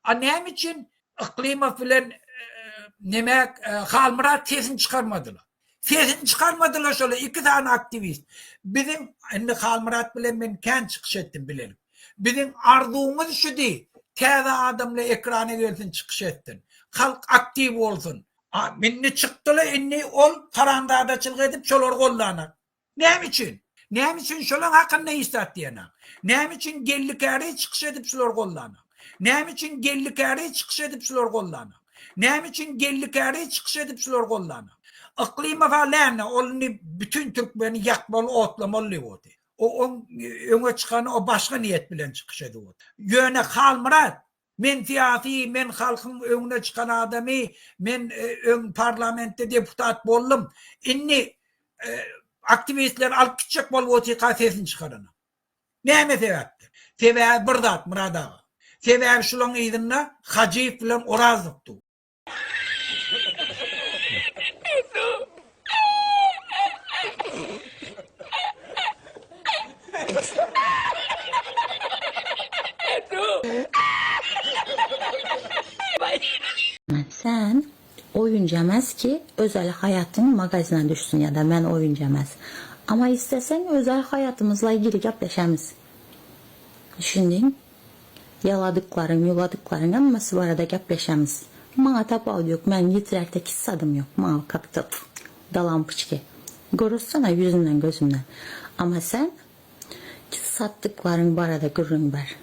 A näme üçin Yklymow bilen neme Halmyrat sesini çykarmadylar? Sesini çykarmadylar şolar iki sany aktiwist. Biziň indi Halmyrat bilen men kän çykyş etdim bilelik. Biziň arzuwymyz şudy, täze adamlar ekrana gelsin çykyş etsin. Halk aktiw bolsun. A indi çykdylar indi ol haramzadaçylyk edip şolary goldanak. Näme üçin? Näme üçin şolaň hakynda hiç zat diýenak? Näme üçin Geldi Käriý çykyş edip şulary goldanak? Näme üçin Geldi Käriý çykyş edip şulary goldanak? Näme üçin Geldi Käriý çykyş edip şulary goldanak? Yklymow-a läne ol indi bütin türkmeni ýakmaly otlamaly diýip otyr. O oň öňe çykany o başga niýet bilen çykyş edip otyr. Ýöne Halmyrat Men syýasy, men halkyň öňüne çykan adamy, men öň parlamentde deputat boldum. Indi aktiwistleri alyp gitjek bolup otyrka sesini çykaranok. Näme sebäpden? Sebäbi bir zat Myrat aga. Sebäbi şulaň yzynda Hajyýew bilen Orazow dur. Sen oyuncu emas ki özel hayatın magazine düşsün ya da men oyuncu emas. Ama istesen özel hayatımızla ilgili gapleşemiz. Düşündiň? Ýaladyklaryň, ýuladyklaryň hemmesi barada gepleşemiz. Maňa tapawudy ýok, meniň ýitiräkde hiç zadym ýok, maňa kakda dalampiçki. Görürsene ýüzümden gözümden. Ama sen satdyklaryň barada gürrüň ber.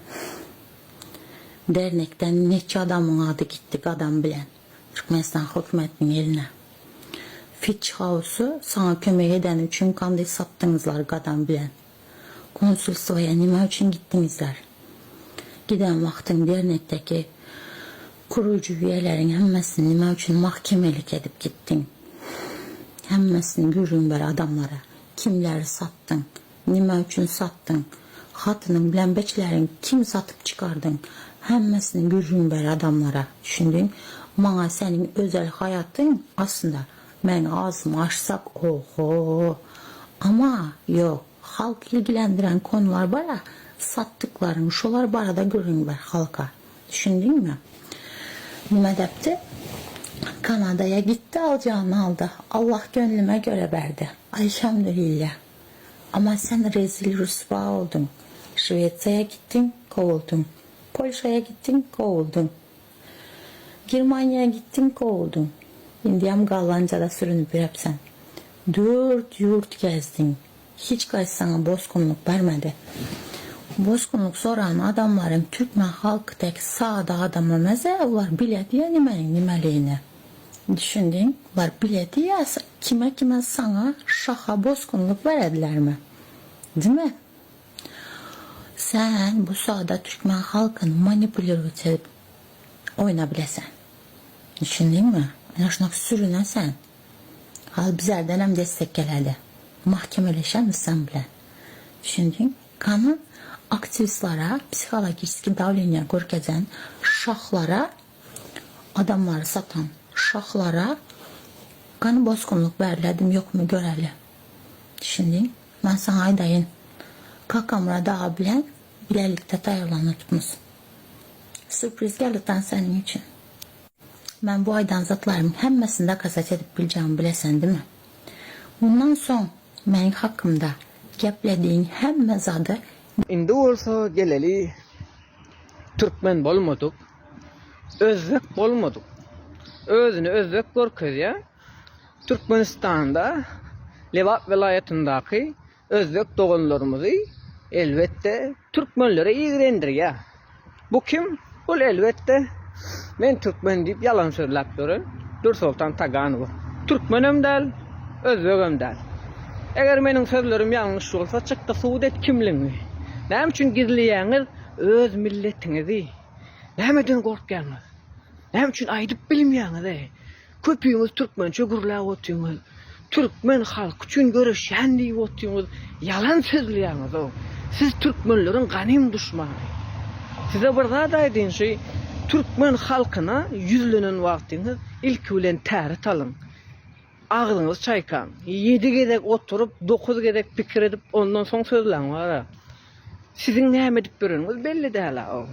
Dernekden neçe adamyň ady gitdi gadam bilen Türkmenistan hökümetiniň eline. Fitch House saňa kömek edeni üçin kandy satdyňyzlar gadam bilen. Konsulstwoýa nime üçin gitdiňizler? Giden wagtyň dernekdeki kuruýjy üýeleriň hemmesini nime üçin mahkemelik edip gitdiň? Hemmesini gürrüň ber adamlara. Kimleri satdyň? Nime üçin satdyň? Hatynyň bilen beçleriň kim satyp çykardyň? Hemmesini gürrüň ber adamlara. Düşündiň? Maňa seniň özel haýatyň aslynda Men agzymy açsak oho. Ama ýok, halk ilgilendiren konular bara, satdyklaryň şolar barada gürrüň ber halka. Düşündiňmi? Nime depdi? Kanadaya gitdi aljagyny aldy. Allah gönlüme göre berdi. Alhamdulillah. Ama sen rezil rüswa olduň. Şwetsiýa gitdiň, kowuldyň. Polşaya gitdiň, kowuldyň. Germaniýa gitdiň kowuldyň. Indiyam Gollandiýada sürünip ýörepseň. Dört ýurt gezdiň. Hiç gaýsy saňa bosgunlyk bermedi. Bosgunlyk soran adamlaryň türkmen halky dek sada adam emezä olar bilediä nimäniň nimeligini. Düşündiň? Olar bilediä kime kime saňa şaha bosgunlyk beredilermi? Dime? Sen bu sada türkmen halkyny manipulirowat edip oýnabilesen. Düşündiňmi? Ine şunak sürünesen. Hal bizerdenem destek geleli. Mahkemeleşemiz sen bilen. Düşündiň? Gana aktiwistlere psihologiçeskiý dawleniýe görkezen şahlara adamlary satan şahlara gany bosgunlyk berledimi ýokmy göreli. Düşündiň? Men saňa aýdaýyn. Kakamyrat aga bilen bilelikde taýýarlanypmys. Sýurpriz geldi tan seniň üçin. Men bu aýdan zatlarymyň hemmesini dokazat edip biljegimi bilesen dimi? Mundan soň meniň hakymda gepledigiň hemme zady Indi bolsa geleli türkmen bolmadyk, özbek bolmadyk, özüni özbek görkezýän Türkmenistanda Lebap welaýatyndaky özbek doganlarymyzy elbetde türkmenlere ýigrendirýär. Bu kim? Bul elbetde men türkmen diýip ýalan sözläp ýören Dürsoltan Taganowa. Türkmenem däl, özbegem däl. Eger meniň sözlerim ýalňyş bolsa çykda subut et kimligiňi. Näme üçin gizleýäňiz öz milletiňizi? Nämeden gorkýaňyz? Näme üçin aýdyp bilmeýäňiz-eý? Köpüňiz türkmençe gürläp otyňyz. Türkmen halky üçin göreşýän diýip otyňyz. Ýalan sözleýäňizow. Siz türkmenleriň ganym duşmany. Size bir zat aýdyn şu türkmen halkyna ýüzlenen wagtyňyz ilki bilen täret alyň. Agzyňyzy çaýkaň. Ýedi gezek oturyp, dokuz gezek pikir edip ondan soň sözläň bara. Siziň näme edip ýöreniňiz belli däl-a.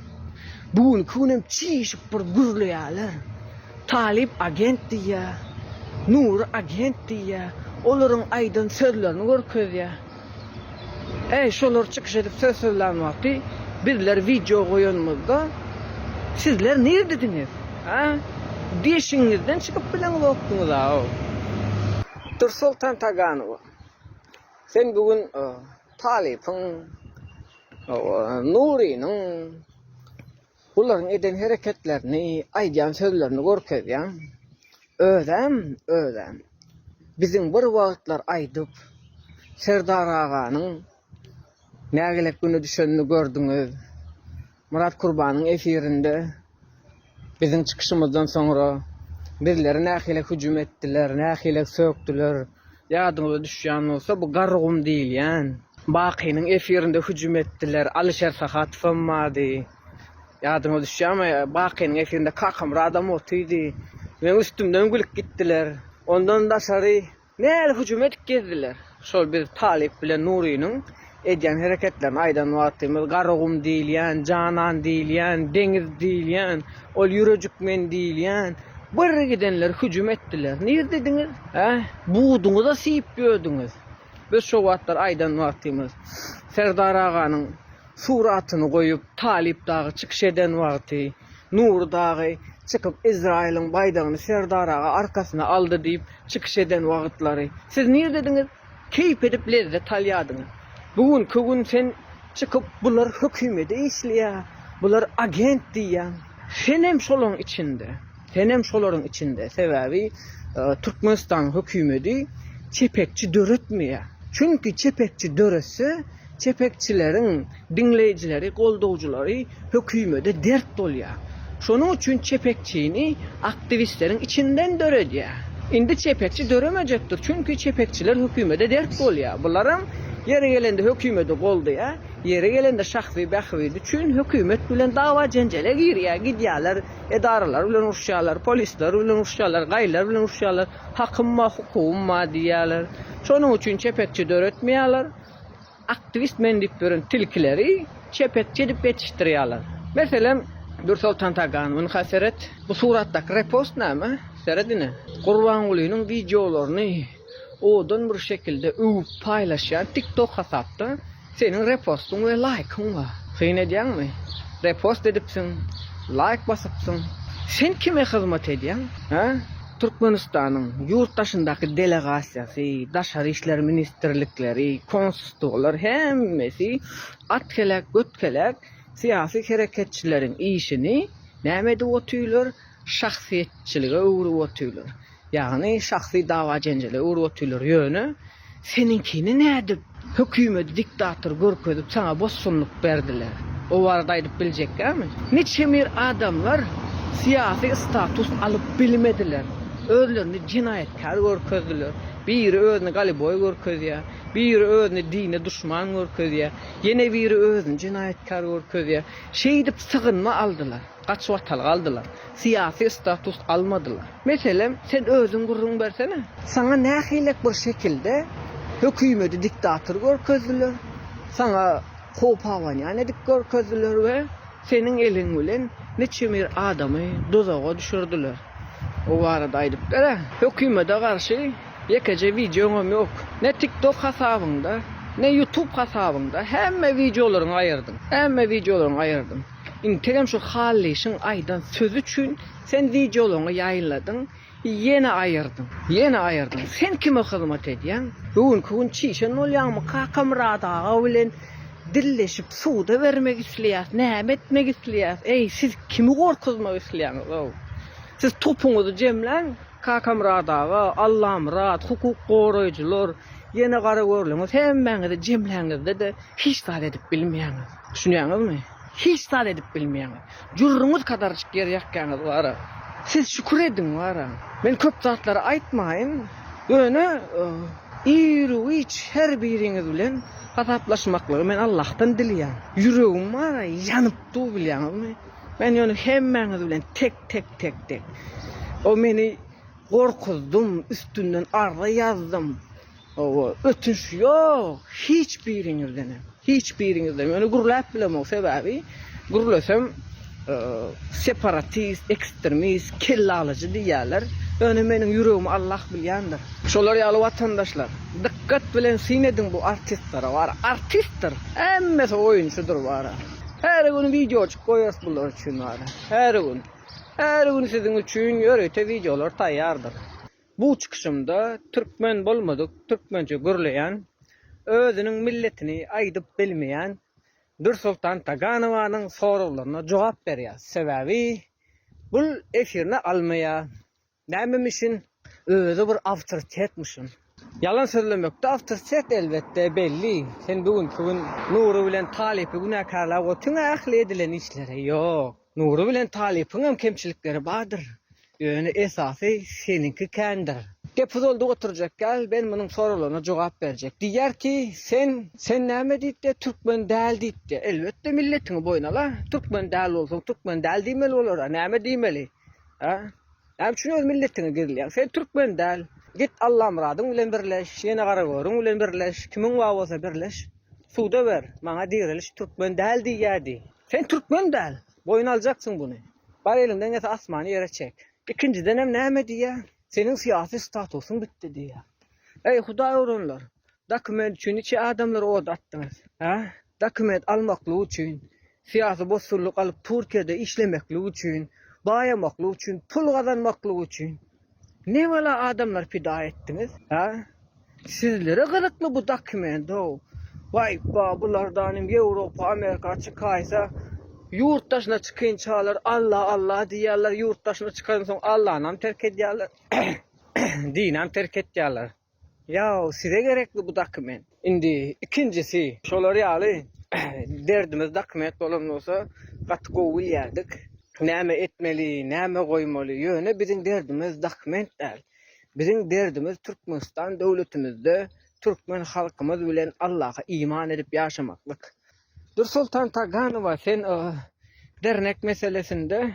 Bu günki günem çişip bir gürleýärler. Talyp agent diýýär, Nury agent diýýär. Olaryň aýdan sözlerini görkezýär. Eý, şolar çykyş edip söz sözlän wagty bizler wideo goýanymyzda sizler nirdediňiz? Hä? Deşigiňizden çykyp bileňzokdyňyz-a-ow. Dursoltan Taganowa, sen bu gün Talypyň, Nurynyň, Bularyň eden hereketlerini, aýdýan sözlerini görkezýäň. Özem, özem biziň bir wagtlar aýdyp, Serdar aganyň nägilek güne düşenini gördüňiz. Myrat Kurbanyň efirinde biziň çykyşymyzdan soňra bizleri nähili hüjüm etdiler, nähili sökdüler. Ýadyňyza düşýän bolsa, bu Garagum diýilýän Bakynyň efirinde hüjüm etdiler. Alyşer Sahatowam bardy. Ýadyňyza düşýärmi, Bakynyň efirinde Kakamyradam otydy. Meň üstümden gülüp gitdiler. Ondan daşary näle hüjüm edip gezdiler. Şol biz Talyp bilen Nurynyň edýän hereketlerini aýdan wagtymyz Garagum diýilýän, Janan diýilýän, Deňiz diýilýän, ol ýürejik men diýilýän bir gidenler hüjüm etdiler. Nirdediňiz? Hä? Buduňyza siýip ýördüňiz. Biz şo wagtlar aýdan wagtymyz Serdar aganyň suratyny goýup Talyp dagy çykyş eden wagty, Nury dagy çykyp Izraýylyň baýdagyny Serdar aga arkasyna aldy diýip çykyş eden wagtlary siz nirdediňiz? Keýp edip lezzet alýardyňyz. Bu günki gün sen çykyp bular hökümede işleýär, bular agent diýýäň. Senem şolaryň içinde. Senem şolaryň içinde. Sebäbi Türkmenistanyň hökümedi çepekçi döretmeýär. Çünki çepekçi döretse Çepekçileriň diňleýjileri, goldawjylary hökümede dert bolýar. Şonuň üçin çepekçini aktiwistleriň içinden döredýär. Indi çepekçi döremejekdir, çünki çepekçiler hökümede dert bolýar. Bularam ýeri gelende hökümedi goldaýar, ýeri gelende şahsy bähbidi üçin hökümet bilen dawa-jenjele girýär, gidýärler, edaralar bilen uruşýarlar, polisler bilen uruşýarlar, gaýylar bilen uruşýarlar, hakym bar, hukugym bar diýýärler. Şonuň üçin çepekçi döretmeýärler. Aktiwist men diýip ýören tilkileri çepekçi edip ýetişdirýärler. Meselem, Dürsoltan Taganowa ynha seret. Bu suratdaky repost näme? Seret ine. Gurbangulynyň wideolaryny owadan bir şekilde öwüp paýlaşýan TikTok hasapda seniň repostyň we laýkyň bar. Syn edýäňmi? Repost edipsiň, laýk basypsyň. Sen kime hyzmat edýäň? Hä? Türkmenistanyň ýurt daşyndaky delegasiýasy, daşary işler ministrlikleri, konsulstwolar hemmesi at heläk, göt heläk syýasy hereketçileriň işini näme edip otyrlar, şahsyýetçilige öwrüp otyrlar. Ýagny şahsy dawa-jenjele öwrüp otyrlar. Ýöne Seniňkini nädip hökümeti diktator görkezip saňa bosgunlyk berdiler? O barada aýdyp biljekkämi? Niçemir adamlar syýasy status alyp bilmediler. Özlerini jenaýatkär görkezdiler. Biri özüni galiboý görkezýär, biri özüni dine duşman görkezýär, ýene biri özüni jenaýatkär görkezýär. Şeýdip sygynma aldylar, gaçybatalga aldylar. Syýasy status almadylar. Meselem, sen özüň gürrüň bersene. Saňa nähilek bir şekilde hökümeti diktator görkezdiler, saňa howp abanýan edip görkezdiler we seniň eliň bilen niçe bir adamy duzaga düşürdiler. O barada aýdyp ber-ä. Hökümete garşy ýekeje wideoňam ýok. Ne TikTok hasabyňda, ne YouTube hasabyňda hemme wideolaryňy aýyrdyň. Hemme wideolaryňy aýyrdyň. Integem şu Hallyşyň aýdan sözi üçin sen wideolaryňy ýaýynladyň, ýene aýyrdyň, ýene aýyrdyň. Sen kime hyzmat edýäň? Bu günki gün çişen bolýaňmy Kakamyrat aga bilen dilleşip suda bermek isleýäs, näme etmek isleýäs? Eý, siz kimi gorkuzmak isleýäňiz-ow? Siz topuňyzy jemläň, Kakamyrat aga, Allamyrat, hukuk goraýjylar, ýene garagörlüňiz hemmäňizi jemläňizde-de hiç zat edip bilmeýäňiz. Düşünýäňizmi? Hiç zat edip bilmeýäňiz. Jürrüňiz kadarjyk ýer ýakýaňyz bara. Siz şükür ediň bara. Men köp zatlary aýtmaýyn. Ýöne iru-giç her biriňiz bilen hasaplaşmaklygy men Allahdan dileýän. Ýüregim bara ýanyp dur bilýäňizmi? Men ýöne hemmäňiz bilen tek tek tek tek. O meni gorkuzdym, üstünden arza ýazdym. Hawa, ötünç ýok, hiç biriňizdenem, hiç biriňizden. Ýöne gürläp bilemok, sebäbi gürlesem. Separatist, ekstremist, kellalyjy diýýärler. Ýöne meniň ýüregimi Allah bilýändir. Şolar ýaly watandaşlar, dykgat bilen syn ediň bu artistlere wara. Artistdir. Hemmesi oýunçydyr wara. Her gün wideojyk goýarys bular üçin wara. Her gün. Her gün siziň üçin ýörite wideolar taýýardyr. Bu çykyşymda türkmen bolmadyk, türkmençe gürleýän, özüniň milletini aýdyp bilmeýän Dürsoltan Taganowanyň soraglaryna jogap berýär. Sebäbi bul efirine almaýar. Nämemişin? Özi bir awtoritetmişin. Ýalan sözlemekde awtoritet elbetde belli. Sen bu günki gün Nury bilen Talypy günäkärläp otyň-a ähli edilen işlere. Ýok. Nury bilen Talypyňam kemçilikleri bardyr. Ýöne esasy seniňki kändir. Gep uzaldyp oturjak däl, ben munuň soraglaryna jogap berjek. Diýýär ki, sen, sen näme diýipdi, türkmen däl diýipdi. Elbetde milletiňi boýun al-a. Türkmen däl bolsaň, türkmen däl diýmeli bolar-a. Näme diýmeli? A? Näme üçin öz milletiňi gizleýäň? Sen türkmen däl. Git Allamyradyň bilen birleş, ýene Garagörüň bilen birleş, kimiň bar bolsa birleş. Suda ber, maňa direliş türkmen däl diýýär diý. Sen türkmen däl. Boýun aljaksyň buny. Bar eliňden gelse asmany ýere çek. Ikinjidenem näme diýýär? Seniň syýasy statusyň bitdi diýýär. Eý hudaý oglanlar, dokument üçin niçe adamlary oda atdyňyz? Hä? Dokument almaklyk üçin, syýasy bosgunlyk alyp Türkiýede işlemeklik üçin, baýamaklyk üçin, pul gazanmaklyk üçin nebala adamlary pida etdiňiz? Hä? Sizlere gyzykly bu dokument how. Waý ba bulardanym Ýewropa Amerika çykaýsa ýurt daşyna çykynçalar Alla Alla diýýärler ýurt daşyna çykansoň Allanam terk edýärler dinam terk etýärler. Ýaw size gerekli bu dokument. Indi ikinjisi şolar ýaly derdimiz dokument bolan bolsa gaty gowy bilýärdik. Näme etmeli näme goýmaly ýöne biziň derdimiz dokument däl. Biziň derdimiz Türkmenistan döwletimizde türkmen halkymyz bilen Allaha iman edip ýaşamaklyk. Dürsoltan Taganowa sen dernek meselesinde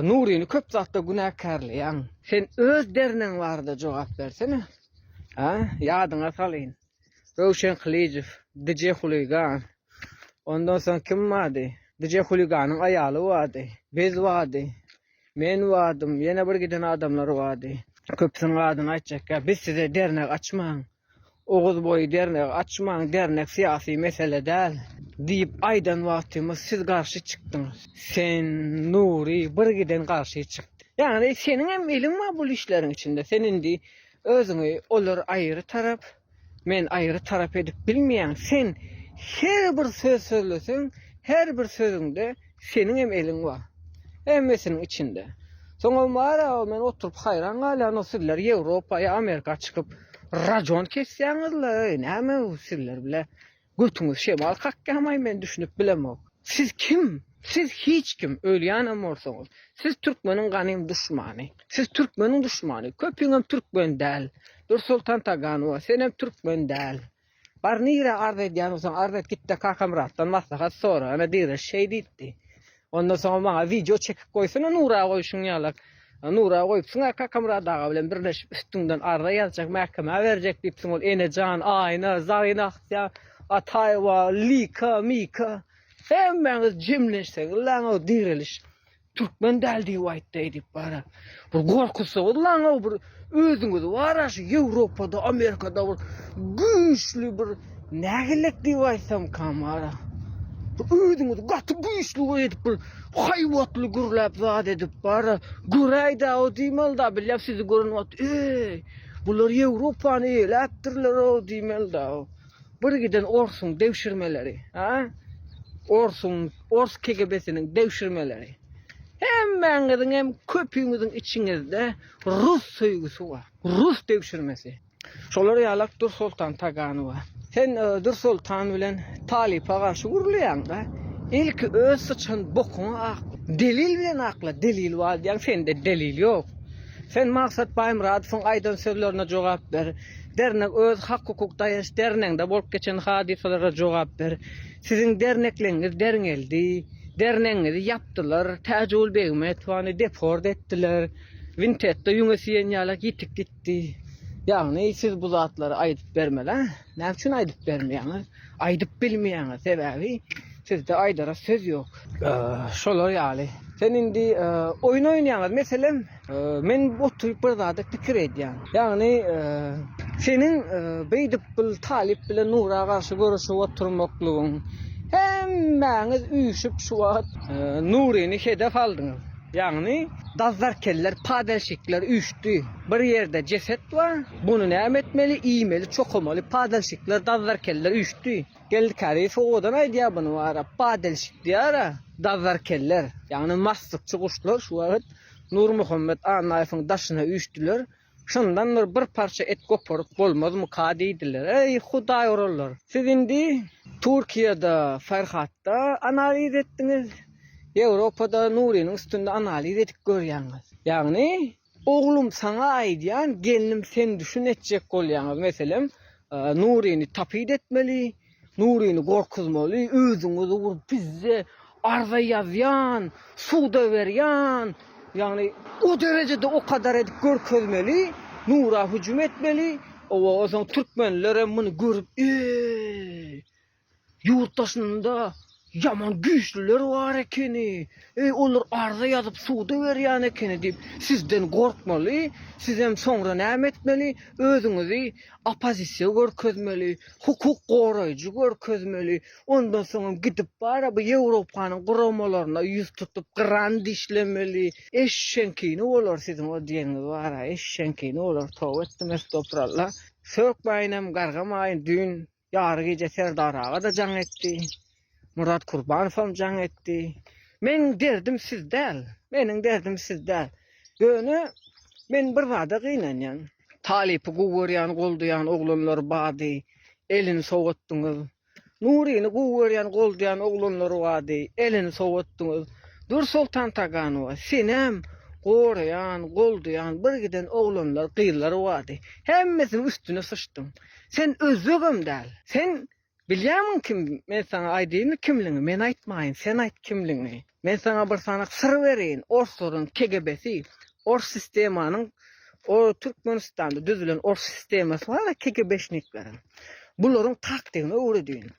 Nuryny köp zatda günäkärleýäň. Sen öz dernegiň barada jogap bersene. A, ýadyňa salyn. Röwşen Kylyjow, DJ Huligan. Ondan soň kim bardy? DJ Huliganyň aýaly bardy. Biz bardy. Men bardym, ýene bir giden adamlar bardy. Köpüsiniň adyny aýtjakka, biz size dernek açmaň, Oguz boýy dernegi açmaň, dernek syýasy mesele däl diýip aýdan wagtymyz siz garşy çykdyňyz. Sen, Nury bir giden garşy çykdy. Ýagny seniň hem eliň bar bul işleriň içinde. Sen indi özüňi olar aýry tarap, Men aýry tarap edip bilmeýän. Sen her bir söz sözleseň, her bir sözüňde seniň hem eliň bar. Hemmesiniň içinde. Soňam bar-a, men oturyp haýran galýan, o sizler Ýewropa ýa Amerika çykyp rajon kesýäňiz-le, näme sizler bile Götüňiz şemal kakýamaý men düşünip bilemok. Siz kim? Siz hiç kim, ölýänem bolsaňyz. Siz türkmeniň ganym duşmany. Siz türkmeniň duşmany. Köpüňem türkmen däl. Dürsoltan Taganowa senem türkmen däl. Bar nirä arz edýän bolsaň arz et gitde Kakamyratdan maslahat sora. Ana Diriliş şeý diýipdi. Ondan soň maňa wideo çekip goýsana Nura goýşuň ýalak. Nura goýupsyň-a Kakamyrat aga bilen birleşip üstüňden arza ýazjak, mähkemä berjek diýipsiň ol Enejan, Aýna, Zaryna Akja, Ataýewa, Lika, Mika hemmäňiz jemlenşseňizläň-ow direliş. Türkmen däl diýip aýtdy diýip bara. Bir gorkuzsaňyz laň-ow bir özüňizi bara şu Ýewropada, Amerikada bir güýçli bir nägilek diýip aýtsamkam bara. Bir özüňizi gaty güýçli bir edip bir haýbatly gürläp zat edip bara göräýdä-ow diýmeli-da bilýän sizi gören wagt eý bular Ýewropany eýeläpdirler-ow diýmeli-da-ow. Bir giden orsuň dewşirmeleri, a? Orsuň, ors KGB-siniň dewşirmeleri. Hemmäňiziň hem köpüňiziň içiňizde rus söýgüsi bar. Rus dewşirmesi. Şolar ýalak Dürsoltan Taganowa. Sen e, Dürsoltan bilen Talypa garşy gürleýäň-dä. Ilki öz syçan bokuňy akla. Delil bilen akla, delil bar diýýäň, sende delil ýok. Sen Maksat Baýmyradowyň aýdan sözlerine jogap ber. Dernek öz hak-hukuk daýanç dernegiňde bolup geçen hadysalara jogap ber. Siziň dernekligiňiz derňeldi. Dernegiňizi ýapdylar. Täjigül Begmetowany deport etdiler. Wintetda ýüňe siýen ýalak ýitip gitdi. Ýagny siz bu zatlary aýdyp bermeli-ä. Näme üçin aýdyp bermeýäňiz? Aýdyp bilmeýäňiz. Sebäbi. Sizde aýdara söz ýok. Şolar ýaly. Sen indi oýun oýnaýaňyz. Meselem, men oturyp bir zada pikir edýän. Ýagny, seniň beýdip bil Talyp bilen Nura garşy göreşip oturmaklygyň, hemmäňiz üýşüp şu wagt Nuryny hedef aldyňyz. Ýagny, dazzarkeller, padalşikler üýşdi. Bir ýerde jeset bar, buny näme etmeli, iýmeli, çokamaly, padalşikler, dazzarkeller üýşdi. Geldi Käriýew owadan aýdýar buny wara, padelşik diýýär-ä, dazzarkeller, ýagny maslykçy guşlar şu wagt Nurmuhammet Annaýewiň daşyna üýşdüler, şundan bir bir parça et goparyp bolmazmyka diýdiler. Eý, hudaý urarlar! Siz indi Türkiýede Ferhatda analiz etdiňiz, Ýewropada Nurynyň üstünde analiz edip görýäňiz. Ýagny Oglum saňa aýdýan gelnim sen düşün etjek bolýaňyz meselem Nuryny tapyt etmeli Nuryny gorkuzmaly özüňizi bir bizde arza ýazýan suda berýan ýagny o derejede o kadar edip görkezmeli Nura hüjüm etmeli owa onsoň türkmenlerem muny görüp eý Ýurt daşynda ýaman güýçlüler bar ekeni, eý, olar arza ýazyp suda berýän ekeni diýip, sizden gorkmaly, sizem soňra näme etmeli, özüňizi oppozisiýa görkezmeli, hukuk goraýjy görkezmeli, ondan soňam gidip bara bu Ýewropanyň guramalaryna ýüz tutup grant işlemeli, eşşeňkini bolar siziň o diýeniňiz bara, eşşeňkini bolar, toba etdim estogfurallah. Sökmäýinem, gargamaýyn, düýn Ýary gije Serdar aga-da jaň etdi. Myrat Kurbanowam jaň etdi. Meniň derdim siz däl. Meniň derdim siz däl. Ýöne men bir zada gynanýan. Talypy gowy görýän, goldaýan oglanlar bardy. Elini sowatdyňyz. Nuryny gowy görýän, goldaýan oglanlar bardy. Elini sowatdyňyz. Dürsoltan Taganowa, senem goraýan, goldaýan bir giden oglanlar, gyzlar bardy. Hemmesiniň üstüne syçdyň. Sen özbegem däl. Sen bilýämiň kim, men saňa aýdaýynmy kimligiňi, men aýtmaýyn, sen aýt kimligiňi. Men saňa bir sanak syr bereýin, orslaryň KGB-si, ors sistemanyň, o Türkmenistanda düzülen ors sistemasy bar-a KGB-şnikleriň. Bularyň taktigyny öwredeýin.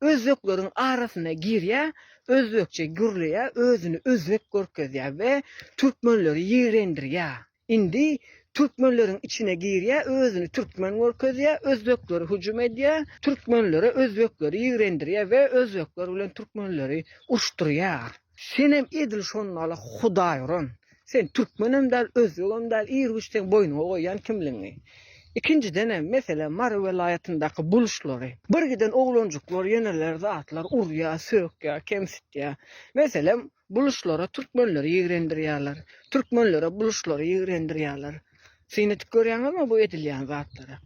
Özbekleriň arasyna girýär, özbekçe gürleýär, özüni özbek görkezýär we türkmenleri ýigrendirýär. Indi türkmenleriň içine girýär, özüni türkmen görkezýär, özbeklere hüjüm edýär, türkmenlere özbekleri ýigrendirýär we özbekler bilen türkmenleri uruşdyrýar. Senem edil şondaly hudaýuran. Sen türkmenem däl, özbegem däl, ir-güç seň boýnuňa goýýan kimligiňi. Ikinjidenem, meselem, Mary welaýatyndaky buluşlary. Bir giden oglanjyklar, ýeneler zatlar urýar, sökýär, kemsitýär. Meselem, Buluşlara türkmenleri ýigrendirýärler. Türkmenlere buluşlary ýigrendirýärler. Syn edip görýäňizmi bu edilýän zatlara?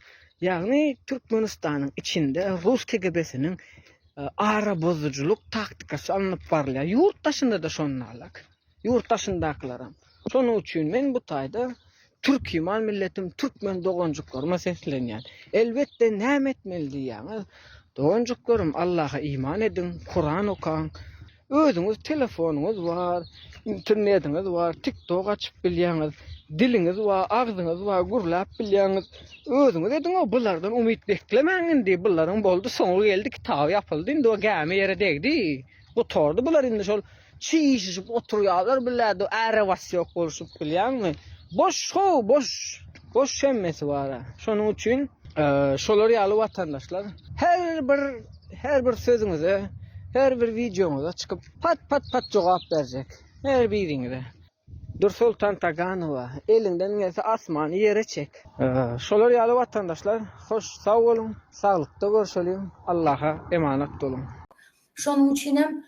Ýagny Türkmenistanyň içinde rus KGB-siniň ara bozujylyk taktikasy alnyp barylýar. Ýurt daşynda-da şonalak. Ýurt daşyndakylaram. Şonuň üçin men bu taýda Türkiman milletim türkmen doganjyklaryma seslenýän. Elbetde näme etmeli diýýäňiz? Doganjyklarym Allaha iman ediň, Kuran okaň. Özüňiz telefonyňyz bar, internetiňiz bar, tiktok açyp bilýäňiz, diliňiz bar, agzyňyz bar, gürläp bilýäňiz. Özüňiz ediň o bulardan umyt beklemäň indi. Bularyň boldy soňy geldi, kitaby ýapyldy indi o gämi ýere degdi. Gutardy bular indi şol çişişip oturýarlar biläde äre basýok bolşup bilýäňmi? Boş how boş. Boş hemmesi bara. Şonuň üçin şolar ýaly watandaşlar her bir her bir sözüňize, her bir wideoňyza çykyp pat pat pat jogap berjek. Her biriňize. Dursoltan Taganowa, eliňden gelse asmany ýere çek. Şolar ýaly watandaşlar hoş sag boluň, saglykda görşeliň, Allaha emanat boluň. Şonuň üçinem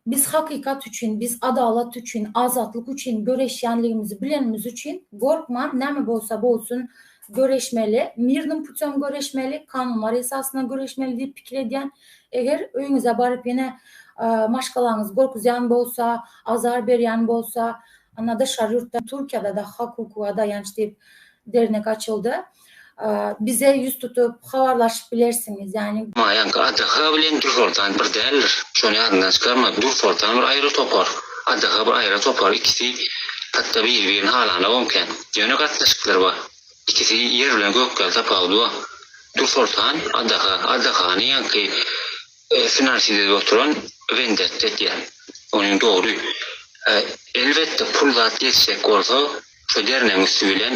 biz hakykat üçin, biz adalat üçin, azatlyk üçin göreşýänligimizi bilenimiz üçin gorkman näme bolsa bolsun göreşmeli, mirnym putem göreşmeli, kanunlar esasynda göreşmeli diýip pikir edýän. Eger öýüňize baryp ýene maşgalaňyz gorkuzýan bolsa, azar berýän bolsa, ana daşary ýurtda Türkiýede-de Hak hukuga daýanç diýip dernek açyldy. Bize ýüz tutup habarlaşyp bilersiňiz. Ýagny. Maýanka ADH bilen Dürsoltan bir däldir. Şony ýadyňdan çykarma. Dürsoltan bir aýry topar, ADH bir aýra topar. Ikisi hatda biri-birini halanogam kän. Ýöne gatnaşyklary bar. Ikisi ýer bilen gök ýaly tapawudy bar. Dürsoltan ADH, ADH-ny ýaňky. Finansiz edip oturan Vendetta edýär. Onyň dogry. Elbetde pul zat geçjek bolsa şo dernegiň üsti bilen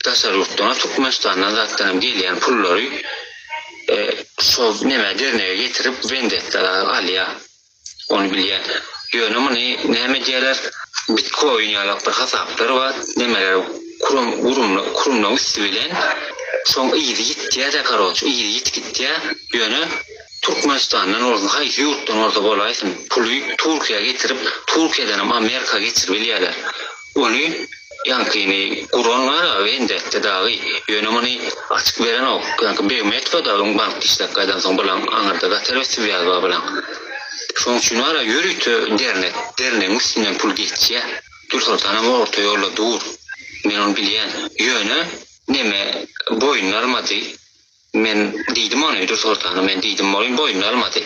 daşary ýurtdanam Türkmenistandan zatdanam gelýän pullary şo neme dernege getirip Vendetta alýar. Ony bilýän. Ýöne muny näme edýärler? Bitkoin ýalak bir hasaplar bar. Nemeler kurum gurumla kurumlaň üsti bilen şoň yzy ýitýär-de karoç, yzy ýitip gitýär. Ýöne Türkmenistandan bolsun, haýsy ýurtdan bolsa bolaýsyn, puly Türkiýä getirip, Türkiýedenem Amerika geçirip bilýärler. Ony ýaňkyny guran bar-a Wendetde dagy, ýöne muny açyk berenok. Ýaňky Begmetowa dagy öň bankda işläp gaýdansoň bulaň aňyrda gaty erbet swýaz bar bulaň. Şoň üçin bar-a ýörite dernek, dernegiň üstünden pul geçýä. Dürsoltanam orta ýolda dur. Men ony bilýän. Ýöne neme boýnuna almady. Men diýdim ony Dürsoltana men diýdim welin boýnuna almady.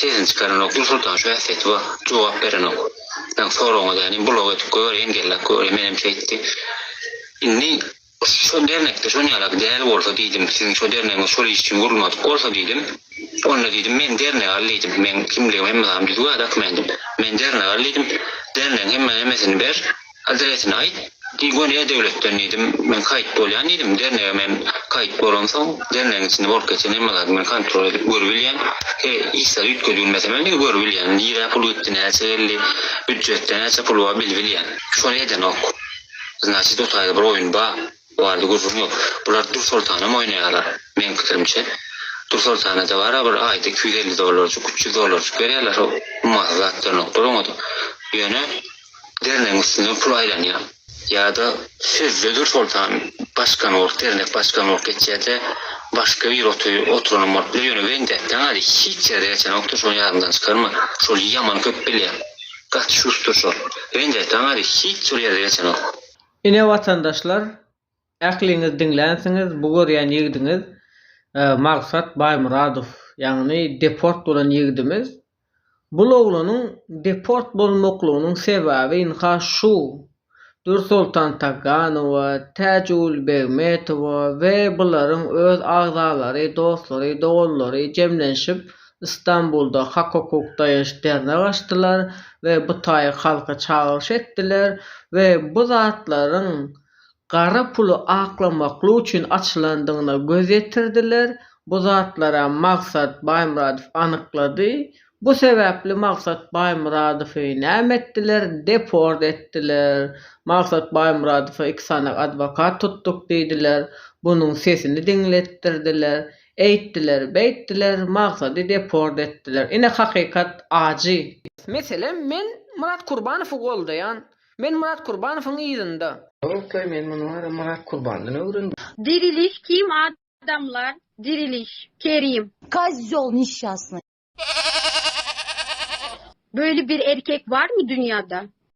Sesini çykaranok Dürsoltan şu häsiýeti bar. Jogap berenok. Seň soragyňa dänim blok edip goýber engelläp goýber menem şeýtdi. Indi şo dernekde şon ýalak däl bolsa diýdim siziň şo dernegiňiz şol iş üçin gurulmadyk bolsa diýdim. Onda diýdim meni dernege al diýdim. Meň kimligim hemme zadym düzüw a dokumentim. Meni dernege al diýdim. Dernegiň hemme nemesini ber. Adresini aýt. Diý göni e-döwletden diýdim. Men kaýt bolýan diýdim. Dernege men kaýt bolamsoň, dernegiň içinde bolup geçen hemme zady men kontrol edip görübilýän. He, işler üýtgedilmesem hem diý görübilýän. Nirä pul gitdi, näçe geldi, býudjetde näçe pul bar bilibilýän. Şony edenok. Znaçit o taýda bir oýun bar. Bu barada gürrüň ýok. Bular Dürsoltanam oýnaýarlar, meň pikirimçe. Dürsoltana-da bar-a bir aýda 250 dollarjyk, 300 dollarjyk berýärler. O ummasyz zat berenoklar oňa-da. Ýöne dernegiň üstünden pul aýlanýar. Ýa-da sözde Dürsoltan başkan bolup, dernek başkany bolup geçýär-de, başga biri oturanam bolup biler. Ýöne Wendetden gaýry hiç ýerde geçenokdyr, şony ýadyňdan çykarma. Şol ýaman köp bilýär. Gaty şusdur şol. Wendetden gaýry hiç bir ýerde geçenok. Ine watandaşlar, ähliňiz diňlänsiňiz, bu görýän ýigidiňiz Maksat Baýmyradow, ýagny deport bolan ýigidimiz. Bul oglanyň deport bolmaklygynyň sebäbi ynha şu, Dürsoltan Taganowa, Täjigül Begmetowa we bularyň öz agzalary, dostlary, doganlary jemlenşip Istanbulda hak-hukuk daýanç dernek açdylar we bu taýy halka çagyryş etdiler we bu zatlaryň gara puly aklamaklyk üçin açylandygyna göz ýetirdiler, bu zatlara Maksat Baýmyradow anyklady, bu sebäpli Maksat Baýmyradowy näme etdiler, deport etdiler, Maksat Baýmyradowa iki sany adwokat tutduk diýdiler, bunuň sesini diňletdirdiler, Eýtdiler, beýtdiler, Maksady deport etdiler. Ine hakykat ajy. Meselem men Myrat Kurbanowy goldaýan. Men Myrat Kurbanowyň yzynda. Ýoklaý men muny wara Myrat Kurbandan öwrendim. Diriliş kim adamlar diriliş Kerim.